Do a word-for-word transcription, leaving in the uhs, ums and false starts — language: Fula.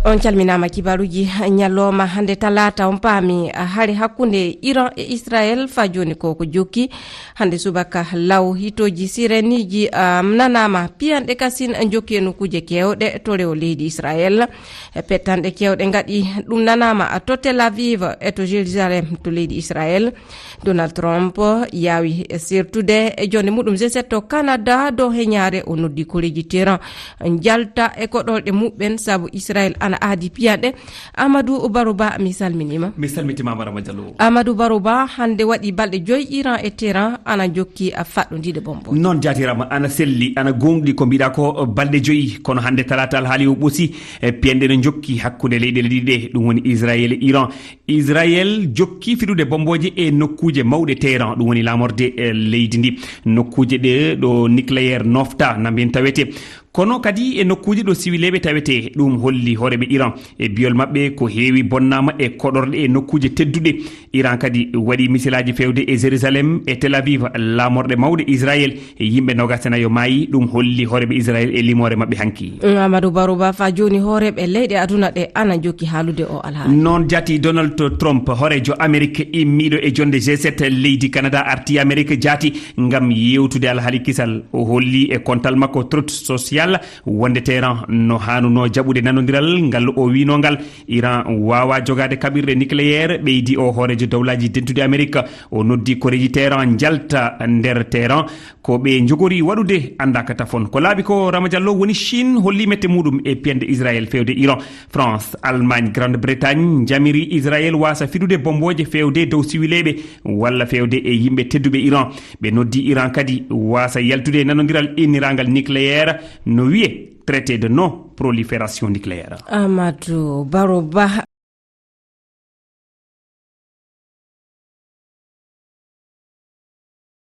On calminaama. Kibaruuji ñalawma hannde talaata, on paami hari hakkunde Iran e Israel faa jooni ko ko jokki. Hannde subaka law hitooji sireniiji, ah, nanaama piyanɗe kasin jokki e nokkuuje keewɗe to rewo leydi Israel. E pettanɗe keewɗe ngaɗi ɗum nanaama to Tel Aviv e to Jérusalem to leydi Israel. Donald Trump yaawi sirtude e jonde muɗum G sept to Canada dow heñaare. O noddi koreeji Teheran njalta e koɗorɗe muɓɓen sabu Israel ana aadi piyanɗe. Amadou Barouba, mi salminiima. Mi salmitiima, Marama Diallo. Amadou Barouba, hannde waɗi balɗe joyi Iran e Teheran ana jokki a faɗɗondiiɗe bombo. Noon jaati Rama, ana selli, ana gooŋɗi ko mbiɗa ko, balɗe joyi, kono hannde talaata alhaali o ɓosi, e piyanɗe no jokki hakkunde leyɗe ɗiɗi ɗe, ɗum woni Israel e Iran. Israel jokki fiɗude bombooje e nokkuuje mawɗe Teheran, ɗum woni laamorde, e leydi ndi. Nokkuuje ɗe ɗo nucléaire nofta na mbin tawete. Kono kadi e nokkuuje ɗo siwileeɓe tawete, ɗum holli hooreeɓe Iran e biyol maɓɓe ko heewi bonnaama e koɗorɗe e nokkuuje tedduɗe. Iran kadi waɗi misilaaji feewde e Jérusalem e Tel Aviv, laamorɗe mawɗe Israel, e yimɓe noogas e nayo maayi, ɗum holli hooreeɓe Israel e limoore maɓɓe hanki. Amadou Barouba, faa jooni hooreeɓe leyɗe aduna ɗe ana jokki haalude o alhaali. Noon jaati Donald Trump, hooreejo Amerik immiiɗo e jonde G sept, leydi Canada arti Amerik jaati ngam yeewtude alhaali kisal. O holli e kontal makko Truth Social wonde Teheran no haanunoo jaɓude nanondiral ngal o wiinoo ngal Iran waawaa jogaade kaɓirɗe nucléaire, ɓeydi o hooreejo dowlaaji dentuɗi Amerik. O noddi koreeji Teheran njalta nder Teheran. Ko ɓe njogori waɗude anndaaka tafon. Ko laaɓi ko, Rama Diallo, woni Chine holli mette muɗum e piyanɗe Israel feewde Iran. France, Allemagne, Grande Bretagne njamiri Israel waasa fiɗude bombooje feewde dow siwileeɓe walla feewde e yimɓe tedduɓe Iran. Ɓe noddi Iran kadi waasa yaltude e nanondiral inniraangal nucléaire, no wiye traité de non prolifération nucléaire. Amadou Barouba.